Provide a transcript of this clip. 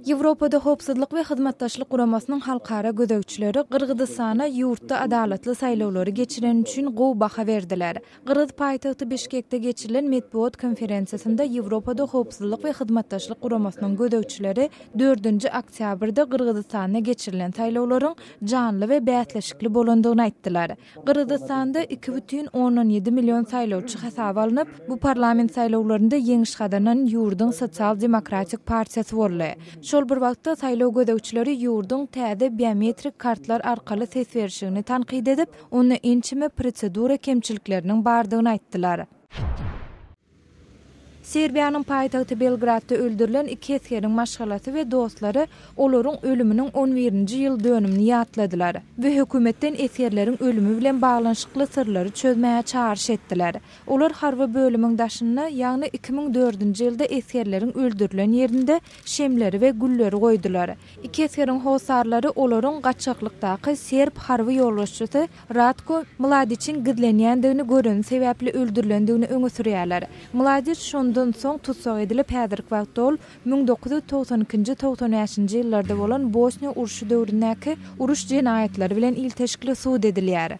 Ýewropada Howpsuzlyk we Hyzmatdaşlyk Guramasynyň halkara gözegçileri Gyrgyzystana ýurtda adalatly saýlawlary geçireni üçin gowy baha berdiler. Gyrgyz paýtagty Bişkekde geçirilen metbugat konferensiýasynda Ýewropada Howpsuzlyk we Hyzmatdaşlyk Guramasynyň gözegçileri dördünji oktýabrda Gyrgyzystanda geçirilen saýlawlaryň janly we bäsleşikli bolandygyny aýtdylar. Gyrgyzystanda 2,7 million saýlawçy hasaba alnyp, bu parlament saýlawlarynda ýeňiş gazanan ýurduň Sosial-demokratik partiýasy boldy. Şol bir wagtda, saýlaw gözegçileri ýurduň täze biometrik kartlar arkaly ses berişigini tankyt edip, onda ençeme prosedura kemçilikleriniň bardygyny aýtdylar. Serbiýanyň paýtagty Belgradda öldürilen iki esgeriň maşgalasy we dostlary olaryň ölüminiň on birinji ýyl dönümini ýatladylar we hökümetden esgerleriň ölümi bilen baglanyşykly syrlary çözmäge çagyryş etdiler. Olar harby bölümiň daşynda, ýagny 2004-nji ýylda esgerleriň öldürilen ýerinde şemleri we gülleri goýdular. Iki esgeriň hossarlary olaryň gaçaklykdaky serb harby ýolbaşçysy Ratko Mladiçiň gizlenýändigini göreni sebäpli öldürilendigini öňe sürýärler. Mladiç şondan soň tussag edilip, häzirki wagtda ol 1992-nji, 95-nji ýyllarda bolan Bosniýa urşy döwründäki uruş jenaýatlary bilen ilteşikli sud edilýär.